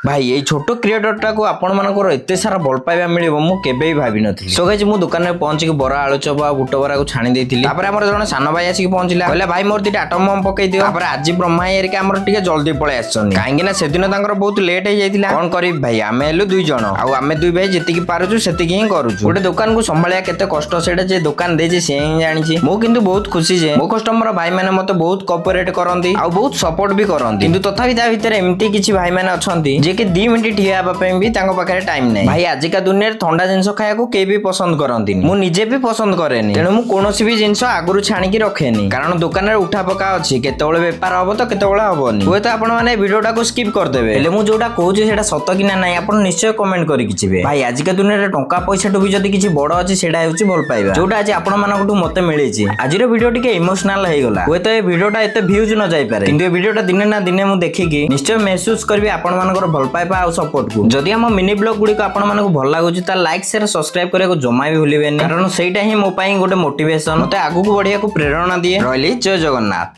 ଭାଇ, ଏଇ ଛୋଟ କ୍ରିଏଟରଟାକୁ ଆପଣମାନଙ୍କର ଏତେ ସାରା ଭଲ ପାଇବା ମିଳିବ, ମୁଁ କେବେ ବି ଭାବିନଥିଲି। ସୋ ଗାଇଜ, ମୁଁ ଦୋକାନରେ ପହଞ୍ଚିକି ବରା, ଆଳୁଚପ ଆଉ ବୁଟ ବରାକୁ ଛାଣି ଦେଇଥିଲି। ତାପରେ ଆମର ଜଣେ ସାନ ଭାଇ ଆସିକି ପହଞ୍ଚିଲା। କହିଲା, "ଭାଇ, ମୋର ଦିଟା ଆଟମ ବମ୍ ପକେଇ ଦିଅ।" ତାପରେ ଆଜି ବ୍ରହ୍ମା ହେରିକା ଆମର ଟିକେ ଜଲ୍ଦି ପଳେଇ ଆସିଛନ୍ତି, କାହିଁକି ନା ସେଦିନ ତାଙ୍କର ବହୁତ ଲେଟ୍ ହେଇଯାଇଥିଲା। କଣ କରିବି ଭାଇ, ଆମେ ହେଲୁ ଦୁଇ ଜଣ ଆଉ ଆମେ ଦୁଇ ଭାଇ ଯେତିକି ପାରୁଛୁ, ସେତିକି ହିଁ କରୁଛୁ। ଗୋଟେ ଦୋକାନକୁ ସମ୍ଭାଳିବା କେତେ କଷ୍ଟ, ସେଇଟା ଯେ ଦୋକାନ ଦେଇଛି ସେ ହିଁ ଜାଣିଛି। ମୁଁ କିନ୍ତୁ ବହୁତ ଖୁସି ଯେ ମୋ କଷ୍ଟମର ଭାଇମାନେ ମତେ ବହୁତ କୋଅପରେଟ କରନ୍ତି ଆଉ ବହୁତ ସପୋର୍ଟ ବି କରନ୍ତି। କିନ୍ତୁ ତଥାପି ତା ଭିତରେ ଏମିତି କିଛି ଭାଇମାନେ ଅଛନ୍ତି, ଯିଏକି 2 ମିନିଟ୍ ଠିଆ ହେବା ପାଇଁ ବି ତାଙ୍କ ପାଖରେ ଟାଇମ ନାହିଁ। ଭାଇ, ଆଜିକା ଦୁନିଆରେ ଥଣ୍ଡା ଜିନିଷ ଖାଇବାକୁ କେହି ବି ପସନ୍ଦ କରନ୍ତିନି। ମୁଁ ନିଜେ ବି ପସନ୍ଦ କରେନି। ତେଣୁ ମୁଁ କୌଣସି ବି ଜିନିଷ ଆଗରୁ ଛାଣିକି ରଖେନି, କାରଣ ଦୋକାନରେ ଉଠା ପକା ଅଛି। କେତେବେଳେ ବେପାର ହବ ତ କେତେବେଳେ ହବନି। ହୁଏତ ଆପଣ ମାନେ ଭିଡିଓଟାକୁ ସ୍କିପ୍ କରିଦେବେ, ହେଲେ ମୁଁ ଯୋଉଟା କହୁଛି ସେଇଟା ସତ କି ନା ନାହିଁ, ଆପଣ ନିଶ୍ଚୟ କମେଣ୍ଟ କରିକି ଯିବେ। ଭାଇ, ଆଜିକା ଦୁନିଆରେ ଟଙ୍କା ପଇସାଠୁ ବି ଯଦି କିଛି ବଡ ଅଛି, ସେଇଟା ହେଉଛି ଭଲ ପାଇବା, ଯୋଉଟା ଆଜି ଆପଣମାନଙ୍କଠୁ ମତେ ମିଳିଛି। ଆଜିର ଭିଡିଓ ଟିକେ ଇମୋସନାଲ ହେଇଗଲା। ହୁଏତ ଏ ଭିଡିଓଟା ଏତେ ଭ୍ୟୁଜ ନ ଯାଇପାରେ, କିନ୍ତୁ ଏ ଭିଡିଓଟା ଦିନେ ନା ଦିନେ ମୁଁ ଦେଖିକି ନିଶ୍ଚୟ ମେହସୁସ କରିବି ଆପଣମାନଙ୍କର ଭଲ ପାଇବା ଆଉ ସପୋର୍ଟକୁ। ଯଦି ଆମ ମିନି ବ୍ଲଗ ଗୁଡ଼ିକ ଆପଣମାନଙ୍କୁ ଭଲ ଲାଗୁଛି, ତାହେଲେ ଲାଇକ୍, ସେୟାର, ସବସ୍କ୍ରାଇବ କରିବାକୁ ଜମା ବି ଭୁଲିବେନି, କାରଣ ସେଇଟା ହିଁ ମୋ ପାଇଁ ଗୋଟେ ମୋଟିଭେସନ, ମତେ ଆଗକୁ ବଢିବାକୁ ପ୍ରେରଣା ଦିଏ। ରହିଲି, ଜୟ ଜଗନ୍ନାଥ।